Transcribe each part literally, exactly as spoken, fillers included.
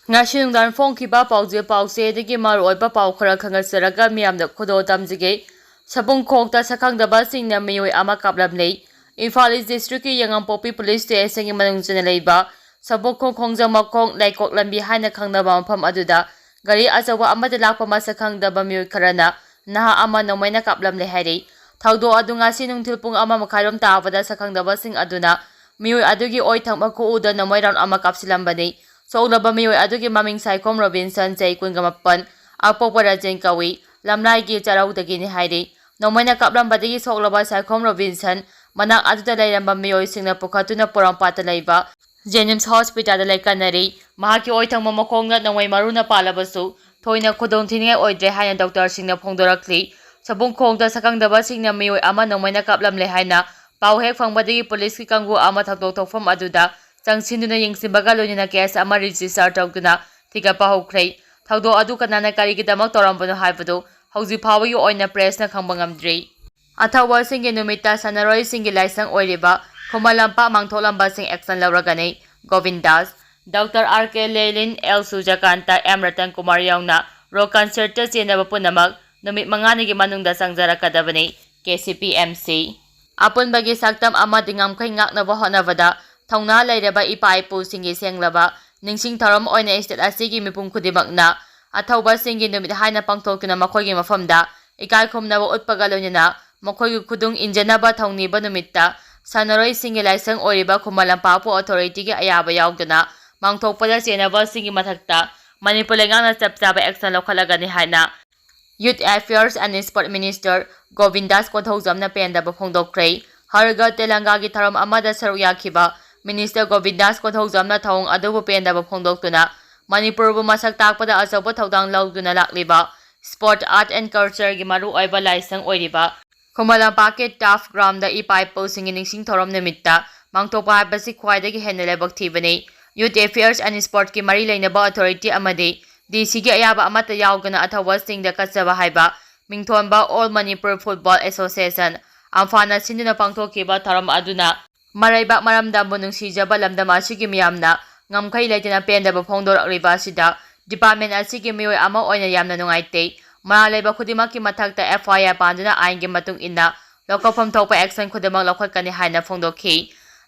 ꯉꯁꯤ ꯅꯨꯡꯗꯥꯡ ꯐꯣꯡꯈꯤꯕ ꯄꯥꯎꯖꯦꯜ ꯄꯥꯎꯆꯦꯗꯒꯤ ꯃꯔꯨꯑꯣꯏꯕ ꯄꯥꯎ ꯈꯔ ꯈꯪꯍꯟꯖꯔꯒ ꯃꯤꯌꯥꯝꯗ ꯈꯨꯗꯣꯜ ꯇꯝꯖꯒꯦ꯫ ꯁꯕꯨꯡꯈꯣꯡꯗ ꯁꯛꯈꯪꯗꯕꯁꯤꯡꯅ ꯃꯤꯑꯣꯏ ꯑꯃ ꯀꯥꯞꯂꯝꯂꯦ꯫ ꯏꯝꯐꯥꯜ ꯏꯁ ꯗꯤꯁꯇ꯭ꯔꯤꯛꯀꯤ ꯌꯥꯉꯥꯝꯄꯣꯛꯄꯤ ꯄꯨꯂꯤꯁ ꯁ꯭ꯇꯦꯁꯟꯒꯤ ꯃꯅꯨꯡ ꯆꯟꯅ ꯂꯩꯕ ꯁꯕꯨꯡꯈꯣꯡ ꯈꯣꯡꯖꯪ ꯃꯈꯣꯡ ꯂꯩꯀꯣꯛ ꯂꯝꯕꯤ ꯍꯥꯏꯅ ꯈꯪꯅꯕ ꯃꯐꯝ ꯑꯗꯨꯗ ꯒꯥꯔꯤ ꯑꯆꯧꯕ ꯑꯃꯗ ꯂꯥꯛꯄ ꯃꯁꯛ ꯈꯪꯗꯕ ꯃꯤꯑꯣꯏ ꯈꯔꯅ ꯅꯍꯥ ꯑꯃ ꯅꯣꯡꯃꯩꯅ ꯀꯥꯞꯂꯝꯂꯦ ꯍꯥꯏꯔꯤ꯫ ꯊꯧꯗꯣꯛ ꯑꯗꯨ ꯉꯁꯤ ꯅꯨꯡꯊꯤꯜ ꯄꯨꯡ ꯑꯃ ꯃꯈꯥꯏꯔꯣꯝ ꯇꯥꯕꯗ ꯁꯛꯈꯪꯗꯕꯁꯤꯡ ꯑꯗꯨꯅ ꯃꯤꯑꯣꯏ ꯑꯗꯨꯒꯤ ꯑꯣꯏꯊꯪ ꯃꯈꯨ ꯎꯗ ꯅꯣꯡꯃꯩ ꯔꯥꯎꯟ ꯑꯃ ꯀꯥꯞꯁꯤꯜꯂꯝꯕꯅꯤ꯫ ꯁꯣꯛꯂꯕ ꯃꯤꯑꯣꯏ ꯑꯗꯨꯒꯤ ꯃꯃꯤꯡ ꯁꯥꯏꯈꯣꯝ ꯔꯣꯕꯤꯟꯁꯟ, ꯆꯍꯤ ꯀꯨꯟꯒ ꯃꯥꯄꯟ, ꯑꯄꯣꯛꯄ ꯔꯥꯖꯦꯟ ꯀꯧꯏ, ꯂꯝꯂꯥꯏꯒꯤ ꯆꯥꯔꯧꯗꯒꯤꯅꯤ ꯍꯥꯏꯔꯤ꯫ ꯅꯣꯡꯃꯩꯅ ꯀꯥꯞꯂꯝꯕꯗꯒꯤ ꯁꯣꯛꯂꯕ ꯁꯥꯏꯈꯣꯝ ꯔꯣꯕꯤꯟꯁꯟ ꯃꯅꯥꯛ ꯑꯗꯨꯗ ꯂꯩꯔꯝꯕ ꯃꯤꯑꯣꯏꯁꯤꯡꯅ ꯄꯨꯈꯠꯇꯨꯅ ꯄꯣꯔꯣꯝꯄꯥꯠꯇ ꯂꯩꯕ ꯖꯦꯅꯤꯝꯁ ꯍꯣꯁꯄꯤꯇꯥꯜꯗ ꯂꯩꯀꯠꯅꯔꯤ꯫ ꯃꯍꯥꯛꯀꯤ ꯑꯣꯏꯊꯪꯕ ꯃꯈꯣꯡꯗ ꯅꯣꯡꯃꯩ ꯃꯔꯨꯅ ꯄꯥꯜꯂꯕꯁꯨ ꯊꯣꯏꯅ ꯈꯨꯗꯣꯡ ꯊꯤꯅꯤꯡꯉꯥꯏ ꯑꯣꯏꯗ꯭ꯔꯦ ꯍꯥꯏꯅ ꯗꯣꯛꯇꯔꯁꯤꯡꯅ ꯐꯣꯡꯗꯣꯔꯛꯂꯤ꯫ ꯁꯕꯨꯡꯈꯣꯡꯗ ꯁꯛꯈꯪꯗꯕꯁꯤꯡꯅ ꯃꯤꯑꯣꯏ ꯑꯃ ꯅꯣꯡꯃꯩꯅ ꯀꯥꯞꯂꯝꯂꯦ ꯍꯥꯏꯅ ꯄꯥꯎ ꯍꯦꯛ ꯐꯪꯕꯗꯒꯤ ꯄꯨꯂꯤꯁꯀꯤ ꯀꯥꯡꯕꯨ ꯑꯃ ꯊꯧꯗꯣꯛ ꯊꯣꯛꯐꯝ ꯑꯗꯨꯗ ꯆꯪꯁꯤꯟꯗꯨꯅ ꯌꯦꯡꯁꯤꯟꯕꯒ ꯂꯣꯏꯅꯅ ꯀꯦꯁ ꯑꯃ ꯔꯦꯖꯤꯁꯇꯔ ꯇꯧꯗꯨꯅ ꯊꯤꯒꯠꯄ ꯍꯧꯈ꯭ꯔꯦ꯫ ꯊꯧꯗꯣꯛ ꯑꯗꯨ ꯀꯅꯥꯅ ꯀꯔꯤꯒꯤꯗꯃꯛ ꯇꯧꯔꯝꯕꯅꯣ ꯍꯥꯏꯕꯗꯨ ꯍꯧꯖꯤꯛ ꯐꯥꯎꯕꯒꯤ ꯑꯣꯏꯅ ꯄ꯭ꯔꯦꯁꯅ ꯈꯪꯕ ꯉꯝꯗ꯭ꯔꯤ꯫ ꯑꯊꯧꯕꯁꯤꯡꯒꯤ ꯅꯨꯃꯤꯠꯇ ꯁꯥꯟꯅꯔꯣꯏꯁꯤꯡꯒꯤ ꯂꯥꯏꯁꯪ ꯑꯣꯏꯔꯤꯕ ꯈꯨꯃꯟ ꯂꯝꯄꯥꯛ ꯃꯥꯡꯊꯣꯛꯂꯝꯕꯁꯤꯡ ꯑꯦꯛꯁꯟ ꯂꯧꯔꯒꯅꯤ꯫ Gobin Das, doctor R K Lelin, L Sujakanta, M Ratan Kumar ꯌꯥꯎꯅ ꯔꯣꯛ ꯀꯟꯁꯔꯠꯇ ꯆꯦꯟꯅꯕ ꯄꯨꯝꯅꯃꯛ ꯅꯨꯃꯤꯠ ꯃꯉꯥꯅꯤꯒꯤ ꯃꯅꯨꯡꯗ ꯆꯪꯖꯔꯛꯀꯗꯕꯅꯤ꯫ K C P M C. ꯑꯄꯨꯟꯕꯒꯤ ꯁꯛꯇꯝ ꯑꯃꯗꯤ ꯉꯝꯈꯩ ꯉꯥꯛꯅꯕ ꯍꯣꯠꯅꯕꯗ ꯊꯧꯅꯥ ꯂꯩꯔꯕ ꯏꯄꯥ ꯏꯄꯨꯁꯤꯡꯒꯤ ꯁꯦꯡꯂꯕ ꯅꯤꯡꯁꯤꯡ ꯊꯧꯔꯝ ꯑꯣꯏꯅ ꯏꯁꯇꯦꯠ ꯑꯁꯤꯒꯤ ꯃꯤꯄꯨꯝ ꯈꯨꯗꯤꯡꯃꯛꯅ ꯑꯊꯧꯕꯁꯤꯡꯒꯤ ꯅꯨꯃꯤꯠ ꯍꯥꯏꯅ ꯄꯥꯡꯊꯣꯛꯇꯨꯅ ꯃꯈꯣꯏꯒꯤ ꯃꯐꯝꯗ ꯏꯀꯥꯏ ꯈꯨꯝꯅꯕ ꯎꯠꯄꯒ ꯂꯣꯏꯅꯅ ꯃꯈꯣꯏꯒꯤ ꯈꯨꯗꯨꯡ ꯏꯟꯖꯅꯕ ꯊꯧꯅꯤꯕ ꯅꯨꯃꯤꯠꯇ ꯁꯥꯟꯅꯔꯣꯏꯁꯤꯡꯒꯤ ꯂꯥꯏꯁꯪ ꯑꯣꯏꯔꯤꯕ ꯈꯨꯃꯟ ꯂꯝꯄꯥꯛꯄꯨ ꯑꯣꯊꯣꯔꯤꯇꯤꯒꯤ ꯑꯌꯥꯕ ꯌꯥꯎꯗꯅ ꯄꯥꯡꯊꯣꯛꯄꯗ ꯆꯦꯟꯅꯕꯁꯤꯡꯒꯤ ꯃꯊꯛꯇ ꯃꯅꯤꯄꯨꯔ ꯂꯩꯉꯥꯛꯅ ꯆꯞ ꯆꯥꯕ ꯑꯦꯛꯁꯟ ꯂꯧꯈꯠꯂꯒꯅꯤ ꯍꯥꯏꯅ Youth Affairs and Sport Minister ꯒꯣꯕꯤꯟꯗꯥꯁ ꯀꯣꯟꯊꯧꯖꯝꯅ ꯄꯦꯟꯗꯕ ꯐꯣꯡꯗꯣꯛꯈ꯭ꯔꯦ꯫ ꯍꯔ ꯘꯔ ꯇꯦꯂꯪꯒꯥꯒꯤ ꯊꯧꯔꯝ ꯑꯃꯗ ꯁꯔꯨꯛ ꯌꯥꯈꯤꯕ ꯃꯤꯅꯤꯁꯇꯔ ꯒꯣꯕꯤꯟꯗꯥꯁ ꯀꯣꯟꯊꯧꯖꯝꯅ ꯊꯧꯑꯣꯡ ꯑꯗꯨꯕꯨ ꯄꯦꯟꯗꯕ ꯐꯣꯡꯗꯣꯛꯇꯨꯅ ꯃꯅꯤꯄꯨꯔꯕꯨ ꯃꯁꯛ ꯇꯥꯛꯄꯗ ꯑꯆꯧꯕ ꯊꯧꯗꯥꯡ ꯂꯧꯗꯨꯅ ꯂꯥꯛꯂꯤꯕ ꯁ꯭ꯄꯣꯔꯠ, ꯑꯥꯔꯠ ꯑꯦꯟ ꯀꯜꯆꯔꯒꯤ ꯃꯔꯨꯑꯣꯏꯕ ꯂꯥꯏꯁꯪ ꯑꯣꯏꯔꯤꯕ ꯈꯨꯃꯟ ꯂꯝꯄꯥꯛꯀꯤ ꯇꯥꯐ ꯒ꯭ꯔꯥꯎꯟꯗ ꯏꯄꯥ ꯏꯄꯨꯁꯤꯡꯒꯤ ꯅꯤꯡꯁꯤꯡ ꯊꯧꯔꯝ ꯅꯨꯃꯤꯠꯇ ꯄꯥꯡꯊꯣꯛꯄ ꯍꯥꯏꯕꯁꯤ ꯈ꯭ꯋꯥꯏꯗꯒꯤ ꯍꯦꯟꯅ ꯂꯥꯏꯕꯛ ꯊꯤꯕꯅꯤ꯫ Youth Affairs and Sportꯀꯤ ꯃꯔꯤ ꯂꯩꯅꯕ ꯑꯣꯊꯣꯔꯤꯇꯤ ꯑꯃꯗꯤ ꯗꯤ ꯁꯤꯒꯤ ꯑꯌꯥꯕ ꯑꯃꯠꯇ ꯌꯥꯎꯗꯅ ꯑꯊꯧꯕꯁꯤꯡꯗ ꯀꯠꯆꯕ ꯍꯥꯏꯕ ꯃꯤꯡꯊꯣꯟꯕ All Manipur Football Association, ꯑꯝꯐꯥꯅ ꯁꯤꯟꯗꯨꯅ ꯄꯥꯡꯊꯣꯛꯈꯤꯕ ꯊꯧꯔꯝ ꯑꯗꯨꯅ ꯃꯔꯩꯕꯥꯛ ꯃꯔꯝꯗꯝꯕꯨ ꯅꯨꯡꯁꯤꯖꯕ ꯂꯝꯗꯝ ꯑꯁꯤꯒꯤ ꯃꯤꯌꯥꯝꯅ ꯉꯝꯈꯩ ꯂꯩꯇꯅ ꯄꯦꯟꯗꯕ ꯐꯣꯡꯗꯣꯔꯛꯂꯤꯕ ꯑꯁꯤꯗ department ꯑꯁꯤꯒꯤ ꯃꯤꯑꯣꯏ ꯑꯃ ꯑꯣꯏꯅ ꯌꯥꯝꯅ ꯅꯨꯡꯉꯥꯏꯇꯦ꯫ ꯃꯔꯥꯜ ꯂꯩꯕ ꯈꯨꯗꯤꯡꯃꯛꯀꯤ ꯃꯊꯛꯇ F I R ꯄꯥꯟꯗꯨꯅ ꯑꯥꯏꯟꯒꯤ ꯃꯇꯨꯡ ꯏꯟꯅ ꯂꯧꯈꯠꯐꯝ ꯊꯣꯛꯄ action ꯈꯨꯗꯤꯡꯃꯛ ꯂꯧꯈꯠꯀꯅꯤ ꯍꯥꯏꯅ ꯐꯣꯡꯗꯣꯛꯈꯤ꯫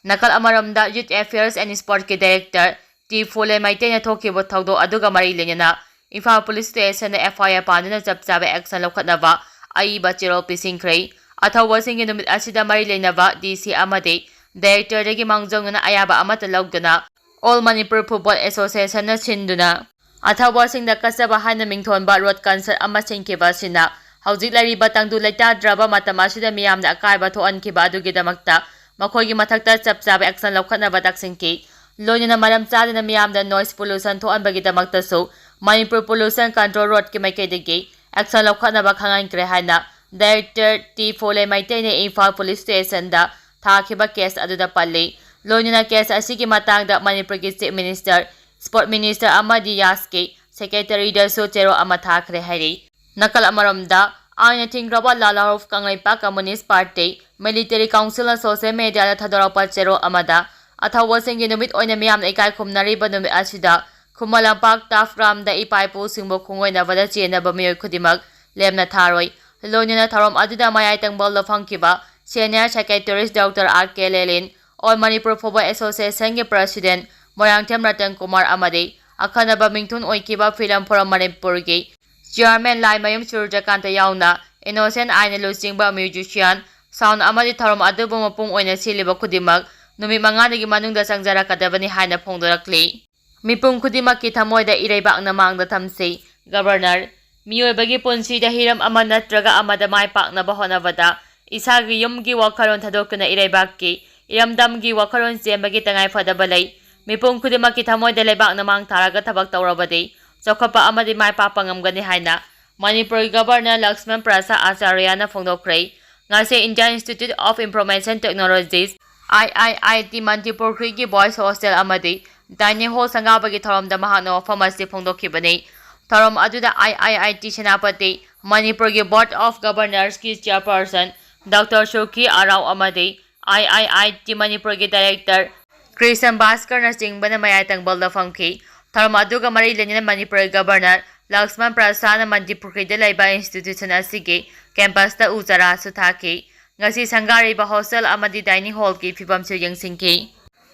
ꯅꯥꯀꯜ ꯑꯃꯔꯣꯝꯗ Youth Affairs and Sports ꯀꯤ director ꯇꯤ ꯐꯨꯂꯦ ꯃꯩꯇꯩꯅ ꯊꯣꯛꯈꯤꯕ ꯊꯧꯗꯣꯛ ꯑꯗꯨꯒ ꯃꯔꯤ ꯂꯩꯅꯅ Imphal police station the F I R ꯄꯥꯟꯗꯨꯅ ꯆꯞ ꯆꯥꯕ action ꯂꯧꯈꯠꯅꯕ ꯑꯏꯕ ꯆꯦꯔꯣꯜ ꯄꯤꯁꯤꯟꯈ꯭ꯔꯦ꯫ ꯑꯊꯧꯕꯁꯤꯡꯒꯤ ꯅꯨꯃꯤꯠ ꯑꯁꯤꯗ ꯃꯔꯤ ꯂꯩꯅꯕ D C ꯑꯃꯗꯤ director ꯗꯒꯤ ꯃꯥꯡꯖꯧꯅꯅ ꯑꯌꯥꯕ ꯑꯃꯠꯇ ꯂꯧꯗꯅ All Manipur Football Association ꯅ ꯁꯤꯟꯗꯨꯅ ꯑꯊꯧꯕꯁꯤꯡꯗ ꯀꯠꯆꯕ ꯍꯥꯏꯅ ꯃꯤꯡꯊꯣꯟꯕ road concert ꯑꯃ ꯁꯤꯟꯈꯤꯕ ꯑꯁꯤꯅ ꯍꯧꯖꯤꯛ ꯂꯩꯔꯤꯕ ꯇꯪꯗꯨ ꯂꯩꯇꯥꯗ꯭ꯔꯕ ꯃꯇꯝ ꯑꯁꯤꯗ ꯃꯤꯌꯥꯝꯅ ꯑꯀꯥꯏꯕ ꯊꯣꯛꯍꯟꯈꯤꯕ ꯑꯗꯨꯒꯤꯗꯃꯛꯇ ꯃꯈꯣꯏꯒꯤ ꯃꯊꯛꯇ ꯆꯞ ꯆꯥꯕ action ꯂꯧꯈꯠꯅꯕ ꯇꯛꯁꯤꯟꯈꯤ꯫ ꯂꯣꯏꯅꯅ ꯃꯔꯝ ꯆꯥꯗꯅ ꯃꯤꯌꯥꯝꯗ noise pollution ꯊꯣꯛꯍꯟꯕꯒꯤꯗꯃꯛꯇꯁꯨ Manipur Pollution Control Road ꯀꯤ ꯃꯥꯏꯀꯩꯗꯒꯤ action ꯂꯧꯈꯠꯅꯕ ꯈꯪꯍꯟꯈ꯭ꯔꯦ ꯍꯥꯏꯅ director ꯇꯤ ꯐꯨꯂꯦ ꯃꯩꯇꯩꯅ ꯏꯝꯐꯥꯜ police station ꯗ ꯊꯥꯈꯤꯕ case ꯑꯗꯨꯗ ꯄꯜꯂꯤ꯫ ꯂꯣꯏꯅꯅ case ꯑꯁꯤꯒꯤ ꯃꯇꯥꯡꯗ ꯃꯅꯤꯄꯨꯔꯒꯤ Chief Minister, Sport Minister ꯑꯃꯗꯤ ꯌꯥꯁꯀꯤ secretary ꯗꯁꯨ ꯆꯦꯔꯣꯜ ꯑꯃ ꯊꯥꯈ꯭ꯔꯦ ꯍꯥꯏꯔꯤ꯫ ꯅꯥꯀꯜ ꯑꯃꯔꯣꯝꯗ, ꯑꯥꯏꯟꯅ ꯊꯤꯡꯈ꯭ꯔꯕ ꯂꯥꯂꯥꯔꯨꯐ Kangleipak Communist Party, Military Council ꯅ social media ꯗ ꯊꯥꯗꯣꯔꯛꯄ ꯆꯦꯔꯣꯜ ꯑꯃꯗ, ꯑꯊꯧꯕꯁꯤꯡꯒꯤ ꯅꯨꯃꯤꯠ ꯑꯣꯏꯅ ꯃꯤꯌꯥꯝꯅ ꯏꯀꯥꯏ ꯈꯨꯝꯅꯔꯤꯕ ꯅꯨꯃꯤꯠ ꯑꯁꯤꯗ ꯈꯨꯃꯟ ꯂꯝꯄꯥꯛ Turf Ground ꯗ ꯏꯄꯥ ꯏꯄꯨꯁꯤꯡꯕꯨ ꯈꯣꯡꯑꯣꯏꯅꯕꯗ ꯆꯦꯟꯅꯕ ꯃꯤꯑꯣꯏ ꯈꯨꯗꯤꯡꯃꯛ ꯂꯦꯝꯅ ꯊꯥꯔꯣꯏ꯫ ꯂꯣꯏꯅꯅ ꯊꯧꯔꯝ ꯑꯗꯨꯗ ꯃꯌꯥꯏ ꯇꯪꯕꯜꯗ ꯐꯝꯈꯤꯕ senior secretary Doctor R K ꯂꯦꯂꯤꯟ, All Manipur Football Association ꯒꯤ president ꯃꯣꯏꯔꯥꯡꯊꯦꯝ ꯔꯇꯟ ꯀꯨꯃꯥꯔ ꯑꯃꯗꯤ ꯑꯈꯟꯅꯕ ꯃꯤꯡꯊꯨꯡ ꯑꯣꯏꯈꯤꯕ Film Forum ꯃꯅꯤꯄꯨꯔꯒꯤ chairman ꯂꯥꯏꯃꯌꯨꯝ ꯁꯨꯔꯖꯀꯥꯟꯇ ꯌꯥꯎꯅ innocent ꯑꯥꯏꯟꯅ ꯂꯨꯆꯤꯡꯕ musician, sound ꯑꯃꯗꯤ ꯊꯧꯔꯝ ꯑꯗꯨꯕꯨ ꯃꯄꯨꯡ ꯑꯣꯏꯅ ꯁꯤꯜꯂꯤꯕ ꯈꯨꯗꯤꯡꯃꯛ ꯅꯨꯃꯤꯠ ꯃꯉꯥꯅꯤꯒꯤ ꯃꯅꯨꯡꯗ ꯆꯪꯖꯔꯛꯀꯗꯕꯅꯤ ꯍꯥꯏꯅ ꯐꯣꯡꯗꯣꯔꯛꯂꯤ꯫ ꯃꯤꯄꯨꯝ ꯈꯨꯗꯤꯡꯃꯛꯀꯤ ꯊꯃꯣꯏꯗ ꯏꯔꯩꯕꯥꯛꯅ ꯃꯥꯡꯗ ꯊꯝꯁꯤ꯫ Governor, ꯃꯤꯑꯣꯏꯕꯒꯤ ꯄꯨꯟꯁꯤꯗ ꯍꯤꯔꯝ ꯑꯃ ꯅꯠꯇ꯭ꯔꯒ ꯑꯃꯗ ꯃꯥꯏ ꯄꯥꯛꯅꯕ ꯍꯣꯠꯅꯕꯗ ꯏꯁꯥꯒꯤ ꯌꯨꯝꯒꯤ ꯋꯥꯈꯜꯂꯣꯟ ꯊꯥꯗꯣꯛꯇꯨꯅ ꯏꯔꯩꯕꯥꯛꯀꯤ ꯏꯔꯝꯗꯝꯒꯤ ꯋꯥꯈꯜꯂꯣꯟ ꯆꯦꯟꯕꯒꯤ ꯇꯉꯥꯏꯐꯗꯕ ꯂꯩ꯫ ꯃꯤꯄꯨꯝ ꯈꯨꯗꯤꯡꯃꯛꯀꯤ ꯊꯃꯣꯏꯗ ꯂꯩꯕꯥꯛꯅ ꯃꯥꯡ ꯊꯥꯔꯒ ꯊꯕꯛ ꯇꯧꯔꯕꯗꯤ ꯆꯥꯎꯈꯠꯄ ꯑꯃꯗꯤ ꯃꯥꯏ ꯄꯥꯛꯄ ꯉꯝꯒꯅꯤ ꯍꯥꯏꯅ ꯃꯅꯤꯄꯨꯔꯒꯤ Governor ꯂꯛꯁꯃꯟ ꯄ꯭ꯔꯁꯥꯗ ꯑꯆꯥꯔꯌꯥꯅ ꯐꯣꯡꯗꯣꯛꯈ꯭ꯔꯦ꯫ ꯉꯁꯤ Indian Institute of Information Technologies, I I I T ꯃꯟꯇ꯭ꯔꯤꯄꯨꯈ꯭ꯔꯤꯒꯤ Boys Hostel ꯑꯃꯗꯤ Dining Hall ꯁꯪꯒꯥꯕꯒꯤ ꯊꯧꯔꯝꯗ ꯃꯍꯥꯛꯅ ꯋꯥꯐꯝ ꯑꯁꯤ ꯐꯣꯡꯗꯣꯛꯈꯤꯕꯅꯤ꯫ ꯊꯧꯔꯝ ꯑꯗꯨꯗ I I I T Senapati, ꯃꯅꯤꯄꯨꯔꯒꯤ Board of Governors ꯀꯤ chairperson Doctor ꯁꯨꯈꯤ ꯑꯔꯥꯎ ꯑꯃꯗꯤ I I I T ꯃꯅꯤꯄꯨꯔꯒꯤ director ꯀ꯭ꯔꯤꯁꯟ ꯚꯥꯁꯀꯔꯅꯆꯤꯡꯕꯅ ꯃꯌꯥꯏ ꯇꯪꯕꯜꯗ ꯐꯝꯈꯤ꯫ ꯊꯧꯔꯝ ꯑꯗꯨꯒ ꯃꯔꯤ ꯂꯩꯅꯅ ꯃꯅꯤꯄꯨꯔꯒꯤ ꯒꯕꯔꯅꯔ ꯂꯛꯁꯃꯟ ꯄ꯭ꯔꯁꯥꯗꯅ ꯃꯟꯇ꯭ꯔꯤꯄꯨꯈ꯭ꯔꯤꯗ ꯂꯩꯕ ꯏꯟꯁꯇꯤꯇ꯭ꯌꯨꯁꯟ ꯑꯁꯤꯒꯤ ꯀꯦꯝꯄꯁꯇ ꯎ ꯆꯥꯔꯥꯁꯨ ꯊꯥꯈꯤ꯫ ꯉꯁꯤ ꯁꯪꯒꯥꯔꯤꯕ ꯍꯣꯁꯇꯦꯜ ꯑꯃꯗꯤ ꯗꯥꯏꯅꯤꯡ ꯍꯣꯜꯒꯤ ꯐꯤꯕꯝꯁꯨ ꯌꯦꯡꯁꯤꯟꯈꯤ꯫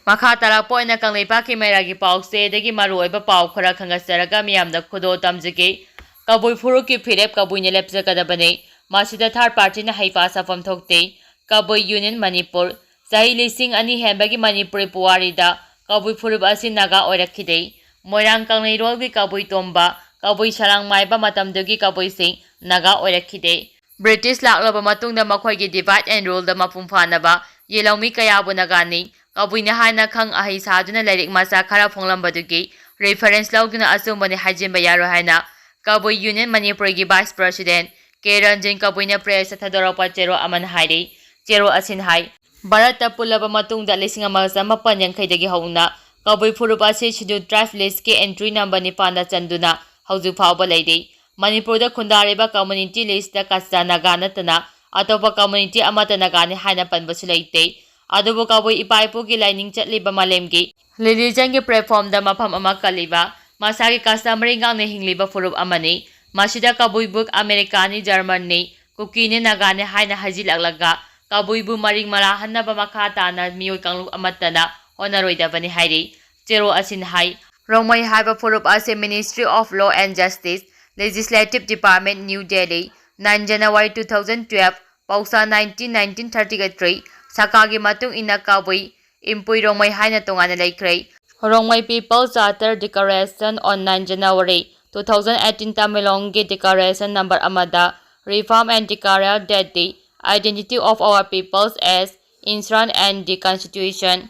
ꯃꯈꯥ ꯇꯥꯔꯛꯄ ꯑꯣꯏꯅ ꯀꯪꯂꯩꯄꯥꯛꯀꯤ ꯃꯩꯔꯥꯒꯤ ꯄꯥꯎꯆꯦꯗꯒꯤ ꯃꯔꯨꯑꯣꯏꯕ ꯄꯥꯎ ꯈꯔ ꯈꯪꯒꯠꯆꯔꯒ ꯃꯤꯌꯥꯝꯗ ꯈꯨꯗꯣꯜ ꯇꯝꯖꯒꯦ꯫ ꯀꯕꯨꯏ ꯐꯨꯔꯨꯞꯀꯤ ꯐꯤꯔꯦꯞ ꯀꯕꯨꯏꯅ ꯂꯦꯞꯆꯒꯗꯕꯅꯤ꯫ ꯃꯁꯤꯗ ꯊꯥꯔꯠ ꯄꯥꯔꯇꯤꯅ ꯍꯩꯄꯥ ꯁꯥꯐꯝ ꯊꯣꯛꯇꯦ꯫ ꯀꯕꯨꯏ ꯌꯨꯅꯤꯌꯟ ꯃꯅꯤꯄꯨꯔ꯫ ꯆꯍꯤ ꯂꯤꯁꯤꯡ ꯑꯅꯤ ꯍꯦꯟꯕꯒꯤ ꯃꯅꯤꯄꯨꯔꯤ ꯄꯨꯋꯥꯔꯤꯗ ꯀꯕꯨꯏ ꯐꯨꯔꯨꯞ ꯑꯁꯤ ꯅꯥꯒꯥ ꯑꯣꯏꯔꯛꯈꯤꯗꯦ꯫ ꯃꯣꯏꯔꯥꯡ ꯀꯪꯂꯩꯔꯣꯜꯒꯤ ꯀꯕꯨꯏ ꯇꯣꯝꯕ, ꯀꯕꯨꯏ ꯁꯂꯥꯡ ꯃꯥꯏꯕ ꯃꯇꯝꯗꯨꯒꯤ ꯀꯕꯨꯏꯁꯤꯡ ꯅꯥꯒꯥ ꯑꯣꯏꯔꯛꯈꯤꯗꯦ꯫ ꯕ꯭ꯔꯤꯇꯤꯁ ꯂꯥꯛꯂꯕ ꯃꯇꯨꯡꯗ ꯃꯈꯣꯏꯒꯤ divide and ruleꯗ ꯃꯄꯨꯡ ꯐꯥꯅꯕ ꯌꯦꯜꯍꯧꯃꯤ ꯀꯌꯥꯕꯨ ꯅꯥꯒꯥꯅꯤ, ꯀꯕꯨꯏꯅꯤ ꯍꯥꯏꯅ ꯈꯪ ꯑꯍꯩ ꯁꯥꯗꯨꯅ ꯂꯥꯏꯔꯤꯛ ꯃꯆꯥ ꯈꯔ ꯐꯣꯡꯂꯝꯕꯗꯨꯒꯤ reference ꯂꯧꯗꯨꯅ ꯑꯆꯨꯝꯕꯅꯤ ꯍꯥꯏꯖꯤꯟꯕ ꯌꯥꯔꯣꯏ ꯍꯥꯏꯅ ꯀꯕꯨꯏ ꯌꯨꯅꯤꯌꯟ ꯃꯅꯤꯄꯨꯔꯒꯤ vice president ꯀꯦ ꯔꯟꯖꯟ ꯀꯕꯨꯏꯅ pressꯇ ꯊꯥꯗꯣꯔꯛꯄ ꯆꯦꯔꯣꯜ ꯑꯃꯅ ꯍꯥꯏꯔꯤ꯫ ꯆꯦꯔꯣꯜ ꯑꯁꯤꯅ ꯍꯥꯏ, ꯚꯥꯔꯠꯇ ꯄꯨꯜꯂꯕ ꯃꯇꯨꯡꯗ ꯂꯤꯁꯤꯡ ꯑꯃ ꯆꯥꯃꯥꯄꯟ ꯌꯥꯡꯈꯩꯗꯒꯤ ꯍꯧꯅ ꯀꯕꯨꯏ ꯐꯨꯔꯨꯞ ꯑꯁꯤ Scheduled Tribe listꯀꯤ entry number ꯅꯤꯄꯥꯟꯗ ꯆꯟꯗꯨꯅ ꯍꯧꯖꯤꯛ ꯐꯥꯎꯕ ꯂꯩꯔꯤ꯫ ꯃꯅꯤꯄꯨꯔꯗ ꯈꯨꯟꯗꯥꯔꯤꯕ community listꯇ ꯀꯆꯥ ꯅꯥꯒꯥ ꯅꯠꯇꯅ ꯑꯇꯣꯞꯄ community ꯑꯃꯠꯇ ꯅꯥꯒꯥꯅꯤ ꯍꯥꯏꯅ ꯄꯟꯕꯁꯨ ꯂꯩꯇꯦ꯫ ꯑꯗꯨꯕꯨ ꯀꯕꯨꯏ ꯏꯄꯥ ꯏꯄꯨꯒꯤ ꯂꯥꯏꯅꯤꯡ ꯆꯠꯂꯤꯕ ꯃꯥꯂꯦꯝꯒꯤ religionꯒꯤ platformꯗ ꯃꯐꯝ ꯑꯃ ꯀꯜꯂꯤꯕ, ꯃꯁꯥꯒꯤ customary ꯉꯥꯛꯅ ꯍꯤꯡꯂꯤꯕ ꯐꯨꯔꯨꯞ ꯑꯃꯅꯤ꯫ ꯃꯁꯤꯗ ꯀꯕꯨꯏꯕꯨ ꯑꯃꯦꯔꯤꯀꯥꯅꯤ, ꯖꯔꯃꯟꯅꯤ, ꯀꯨꯀꯤꯅꯤ, ꯅꯥꯒꯥꯅꯤ ꯍꯥꯏꯅ ꯍꯩꯖꯤꯜꯂꯛꯂꯒ ꯀꯕꯨꯏꯕꯨ ꯃꯔꯤꯡ ꯃꯔꯥꯍꯟꯅꯕ ꯃꯈꯥ ꯇꯥꯅ ꯃꯤꯑꯣꯏ ꯀꯥꯡꯂꯨꯞ ꯑꯃꯠꯇꯅ ꯍꯣꯠꯅꯔꯣꯏꯗꯕꯅꯤ ꯍꯥꯏꯔꯤ꯫ ꯆꯦꯔꯣꯜ ꯑꯁꯤꯅ ꯍꯥꯏ, ꯔꯣꯡꯃꯩ ꯍꯥꯏꯕ ꯐꯨꯔꯨꯞ ꯑꯁꯤ Ministry of Law and Justice, Legislative Department, New Delhi, nine January two thousand twelve, ꯄꯥꯎꯁꯥ nineteen, nineteen thirty-three, ꯁꯔꯀꯥꯔꯒꯤ ꯃꯇꯨꯡ ꯏꯟꯅ ꯀꯕꯨꯏ, ꯏꯝꯄꯨꯏ ꯔꯣꯡꯃꯩ ꯍꯥꯏꯅ ꯇꯣꯉꯥꯟꯅ ꯂꯩꯈ꯭ꯔꯦ꯫ Rongmei People Charter Declaration on nine January two thousand eighteen ꯇꯃꯦꯡꯂꯣꯡꯒꯤ declaration number ꯑꯃꯗ reaffirm and declare that the identity of our peoples as enshrined in the Constitution,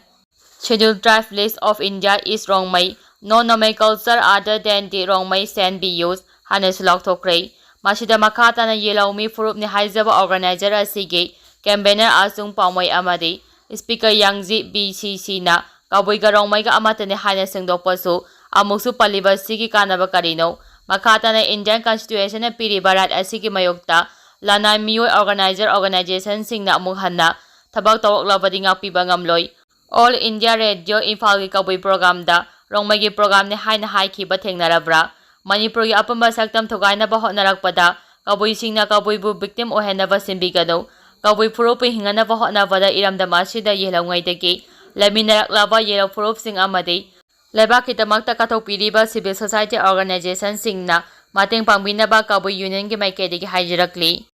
Scheduled Tribe list of India is Rongmei, no nomenclature other than the Rongmei shall be used ꯍꯥꯏꯅꯁꯨ ꯂꯥꯎꯊꯣꯛꯈ꯭ꯔꯦ꯫ ꯃꯁꯤꯗ ꯃꯈꯥ ꯇꯥꯅ ꯌꯦꯜꯍꯧꯃꯤ ꯐꯨꯔꯨꯞꯅꯤ ꯍꯥꯏꯖꯕ organizer ꯑꯁꯤꯒꯤ convener ꯑꯆꯨꯡ ꯄꯥꯎꯃꯩ ꯑꯃꯗꯤ speaker ꯌꯥꯡꯖꯤ B C ꯁꯤꯅ ꯀꯕꯨꯏꯒ ꯔꯣꯡꯃꯩꯒ ꯑꯃꯠꯇꯅꯤ ꯍꯥꯏꯅ ꯁꯦꯡꯗꯣꯛꯄꯁꯨ ꯑꯃꯨꯛꯁꯨ ꯄꯜꯂꯤꯕ ꯑꯁꯤꯒꯤ ꯀꯥꯟꯅꯕ ꯀꯔꯤꯅꯣ? ꯃꯈꯥ ꯇꯥꯅ Indian Constitutionꯅ ꯄꯤꯔꯤꯕ right ꯑꯁꯤꯒꯤ ꯃꯥꯌꯣꯛꯇ ꯂꯅꯥꯏ ꯃꯤꯑꯣꯏ organizer organizationꯁꯤꯡꯅ ꯑꯃꯨꯛ ꯍꯟꯅ ꯊꯕꯛ ꯇꯧꯔꯛꯂꯕꯗꯤ ꯉꯥꯛꯄꯤꯕ ꯉꯝꯂꯣꯏ꯫ All India Radio ꯏꯝꯐꯥꯜꯒꯤ ꯀꯕꯨꯏ ꯄ꯭ꯔꯣꯒ꯭ꯔꯥꯝꯗ ꯔꯣꯡꯃꯩꯒꯤ ꯄ꯭ꯔꯣꯒ꯭ꯔꯥꯝꯅꯤ ꯍꯥꯏꯅ ꯍꯥꯏꯈꯤꯕ ꯊꯦꯡꯅꯔꯕ꯭ꯔꯥ? ꯃꯅꯤꯄꯨꯔꯒꯤ ꯑꯄꯨꯟꯕ ꯁꯛꯇꯝ ꯊꯨꯒꯥꯏꯅꯕ ꯍꯣꯠꯅꯔꯛꯄꯗ ꯀꯕꯨꯏꯁꯤꯡꯅ ꯀꯕꯨꯏꯕꯨ victim ꯑꯣꯏꯍꯟꯅꯕ ꯁꯤꯟꯕꯤꯒꯅꯨ꯫ ꯀꯕꯨꯏ ꯐꯨꯔꯨꯞꯄꯨ ꯍꯤꯡꯍꯟꯅꯕ ꯍꯣꯠꯅꯕꯗ ꯏꯔꯝꯗꯝ ꯑꯁꯤꯗ ꯌꯦꯜꯍꯧꯉꯩꯗꯒꯤ ꯂꯩꯃꯤꯟꯅꯔꯛꯂꯕ ꯌꯦꯜꯍꯧ ꯐꯨꯔꯨꯞꯁꯤꯡ ꯑꯃꯗꯤ ꯂꯩꯕꯥꯛꯀꯤꯗꯃꯛꯇ ꯀꯠꯊꯣꯛꯄꯤꯔꯤꯕ civil society organizationꯁꯤꯡꯅ ꯃꯇꯦꯡ ꯄꯥꯡꯕꯤꯅꯕ ꯀꯕꯨꯏ ꯌꯨꯅꯤꯌꯟꯒꯤ ꯃꯥꯏꯀꯩꯗꯒꯤ ꯍꯥꯏꯖꯔꯛꯂꯤ꯫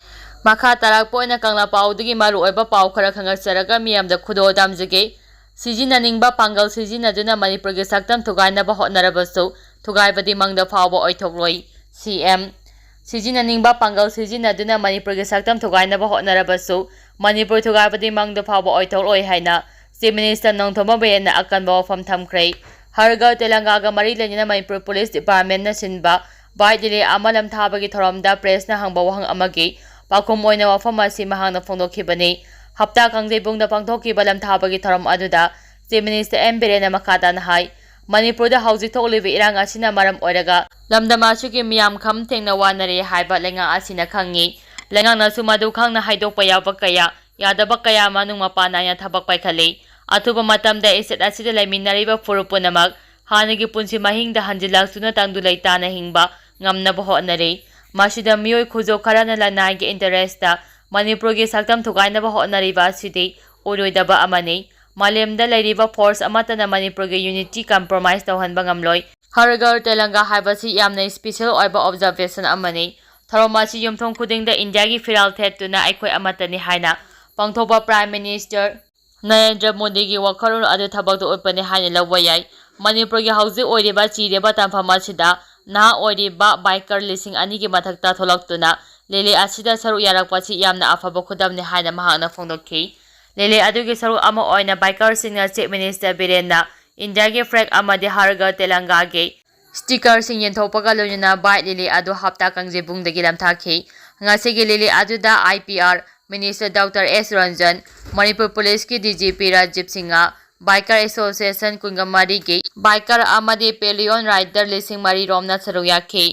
ꯃꯈꯥ ꯇꯥꯔꯛꯄ ꯑꯣꯏꯅ ꯀꯪꯂꯥ ꯄꯥꯎꯗꯒꯤ ꯃꯔꯨꯑꯣꯏꯕ ꯄꯥꯎ ꯈꯔ ꯈꯪꯒꯠꯆꯔꯒ ꯃꯤꯌꯥꯝꯗ ꯈꯨꯗꯣꯜ ꯇꯝꯖꯒꯦ꯫ ꯁꯤꯖꯤꯟꯅꯅꯤꯡꯕ ꯄꯥꯡꯒꯜ ꯁꯤꯖꯤꯟꯅꯗꯨꯅ ꯃꯅꯤꯄꯨꯔꯒꯤ ꯁꯛꯇꯝ ꯊꯨꯒꯥꯏꯅꯕ ꯍꯣꯠꯅꯔꯕꯁꯨ ꯊꯨꯒꯥꯏꯕꯗꯤ ꯃꯪꯗ ꯐꯥꯎꯕ ꯑꯣꯏꯊꯣꯛꯂꯣꯏ꯫ ꯁꯤ ꯑꯦꯝ꯫ ꯁꯤꯖꯤꯟꯅꯅꯤꯡꯕ ꯄꯥꯡꯒꯜ ꯁꯤꯖꯤꯟꯅꯗꯨꯅ ꯃꯅꯤꯄꯨꯔꯒꯤ ꯁꯛꯇꯝ ꯊꯨꯒꯥꯏꯅꯕ ꯍꯣꯠꯅꯔꯕꯁꯨ ꯃꯅꯤꯄꯨꯔ ꯊꯨꯒꯥꯏꯕꯗꯤ ꯃꯪꯗ ꯐꯥꯎꯕ ꯑꯣꯏꯊꯣꯛꯂꯣꯏ ꯍꯥꯏꯅ Chief Minister ꯅꯣꯡꯊꯣꯝꯕꯝ ꯕꯤꯔꯦꯟꯅ ꯑꯀꯟꯕ ꯋꯥꯐꯝ ꯊꯝꯈ꯭ꯔꯦ꯫ ꯍꯔ ꯘꯔ ꯇꯦꯂꯪꯒꯥꯒ ꯃꯔꯤ ꯂꯩꯅꯅ ꯃꯅꯤꯄꯨꯔ Police Departmentꯅ ꯁꯤꯟꯕ Bike Rally ꯑꯃ ꯂꯝꯊꯥꯕꯒꯤ ꯊꯧꯔꯝꯗ pressꯅ ꯍꯪꯕ ꯋꯥꯍꯪ ꯑꯃꯒꯤ ꯄꯥꯎꯈꯨꯝ ꯑꯣꯏꯅ ꯋꯥꯐꯝ ꯑꯁꯤ ꯃꯍꯥꯛꯅ ꯐꯣꯡꯗꯣꯛꯈꯤꯕꯅꯤ꯫ ꯍꯞꯇꯥ ꯀꯥꯡꯖꯩꯕꯨꯡꯗ ꯄꯥꯡꯊꯣꯛꯈꯤꯕ ꯂꯝꯊꯥꯕꯒꯤ ꯊꯧꯔꯝ ꯑꯗꯨꯗ Chief Minister ꯑꯦꯝ ꯕꯤꯔꯦꯟꯅ ꯃꯈꯥ ꯇꯥꯅ ꯍꯥꯏ, ꯃꯅꯤꯄꯨꯔꯗ ꯍꯧꯖꯤꯛ ꯊꯣꯛꯂꯤꯕ ꯏꯔꯥꯡ ꯑꯁꯤꯅ ꯃꯔꯝ ꯑꯣꯏꯔꯒ ꯂꯝꯗꯝ ꯑꯁꯤꯒꯤ ꯃꯤꯌꯥꯝ ꯈꯝ ꯊꯦꯡꯅ ꯋꯥꯅꯔꯦ ꯍꯥꯏꯕ ꯂꯩꯉꯥꯛ ꯑꯁꯤꯅ ꯈꯪꯉꯤ꯫ ꯂꯩꯉꯥꯛꯅꯁꯨ ꯃꯗꯨ ꯈꯪꯅ ꯍꯥꯏꯗꯣꯛꯄ ꯌꯥꯕ ꯀꯌꯥ, ꯌꯥꯗꯕ ꯀꯌꯥ ꯃꯅꯨꯡ ꯃꯄꯥꯟ ꯅꯥꯏꯅ ꯊꯕꯛ ꯄꯥꯏꯈꯠꯂꯤ꯫ ꯑꯊꯨꯕ ꯃꯇꯝꯗ state ꯑꯁꯤꯗ ꯂꯩꯃꯤꯟꯅꯔꯤꯕ ꯐꯨꯔꯨꯞ ꯄꯨꯝꯅꯃꯛ ꯍꯥꯟꯅꯒꯤ ꯄꯨꯟꯁꯤ ꯃꯍꯤꯡꯗ ꯍꯟꯖꯤꯜꯂꯛꯇꯨꯅ ꯇꯪꯗꯨ ꯂꯩꯇꯥꯅ ꯍꯤꯡꯕ ꯉꯝꯅꯕ ꯍꯣꯠꯅꯔꯤ꯫ ꯃꯁꯤꯗ ꯃꯤꯑꯣꯏ ꯈꯨꯖꯣ ꯈꯔꯅ ꯂꯅꯥꯏꯒꯤ interestꯇ ꯃꯅꯤꯄꯨꯔꯒꯤ ꯁꯛꯇꯝ ꯊꯨꯒꯥꯏꯅꯕ ꯍꯣꯠꯅꯔꯤꯕ ꯑꯁꯤꯗꯤ ꯑꯣꯏꯔꯣꯏꯗꯕ ꯑꯃꯅꯤ꯫ ꯃꯥꯂꯦꯝꯗ ꯂꯩꯔꯤꯕ force ꯑꯃꯠꯇꯅ ꯃꯅꯤꯄꯨꯔꯒꯤ unity compromise ꯇꯧꯍꯟꯕ ꯉꯝꯂꯣꯏ꯫ ꯍꯔ ꯘꯔ ꯇꯦꯂꯪꯒꯥ ꯍꯥꯏꯕꯁꯤ ꯌꯥꯝꯅ special ꯑꯣꯏꯕ observation ꯑꯃꯅꯤ꯫ ꯊꯧꯔꯝ ꯑꯁꯤ ꯌꯨꯝꯊꯣꯡ ꯈꯨꯗꯤꯡꯗ ꯏꯟꯗꯤꯌꯥꯒꯤ ꯐꯤꯔꯥꯜ ꯊꯦꯠꯇꯨꯅ ꯑꯩꯈꯣꯏ ꯑꯃꯠꯇꯅꯤ ꯍꯥꯏꯅ ꯄꯥꯡꯊꯣꯛꯄ Prime Minister ꯅꯔꯦꯟꯗ꯭ꯔ ꯃꯣꯗꯤꯒꯤ ꯋꯥꯈꯜꯂꯣꯟ ꯑꯗꯨ ꯊꯕꯛꯇ ꯑꯣꯠꯄꯅꯤ ꯍꯥꯏꯅ ꯂꯧꯕ ꯌꯥꯏ꯫ ꯃꯅꯤꯄꯨꯔꯒꯤ ꯍꯧꯖꯤꯛ ꯑꯣꯏꯔꯤꯕ ꯆꯤꯔꯤꯕ ꯇꯥꯟꯐꯝ ꯑꯁꯤꯗ ꯅꯍꯥ ꯑꯣꯏꯔꯤꯕ biker ꯂꯤꯁꯤꯡ ꯑꯅꯤꯒꯤ ꯃꯊꯛꯇ ꯊꯣꯛꯂꯛꯇꯨꯅ rally ꯑꯁꯤꯗ ꯁꯔꯨꯛ ꯌꯥꯔꯛꯄꯁꯤ ꯌꯥꯝꯅ ꯑꯐꯕ ꯈꯨꯗꯝꯅꯤ ꯍꯥꯏꯅ ꯃꯍꯥꯛꯅ ꯐꯣꯡꯗꯣꯛꯈꯤ꯫ Rally ꯑꯗꯨꯒꯤ ꯁꯔꯨꯛ ꯑꯃ ꯑꯣꯏꯅ bikerꯁꯤꯡꯅ Chief Minister ꯕꯤꯔꯦꯟꯅ ꯏꯟꯗꯤꯌꯥꯒꯤ flag ꯑꯃꯗꯤ ꯍꯔ ꯘꯔ ꯇꯦꯂꯪꯒꯥꯒꯤ stickerꯁꯤꯡ ꯌꯦꯟꯊꯣꯛꯄꯒ ꯂꯣꯏꯅꯅ bike rally ꯑꯗꯨ ꯍꯞꯇꯥ ꯀꯥꯡꯖꯩꯕꯨꯡꯗꯒꯤ ꯂꯝꯊꯥꯈꯤ꯫ ꯉꯁꯤꯒꯤ rally ꯑꯗꯨꯗ I P R Minister Doctor S Ranjan, Manipur Policeꯀꯤ D G P Rajiv Singh, Biker Association ꯀꯨꯟꯒ ꯃꯔꯤꯒꯤ biker ꯑꯃꯗꯤ Pillion Rider ꯂꯤꯁꯤꯡ ꯃꯔꯤ ꯔꯣꯝꯅ ꯁꯔꯨꯛ ꯌꯥꯈꯤ꯫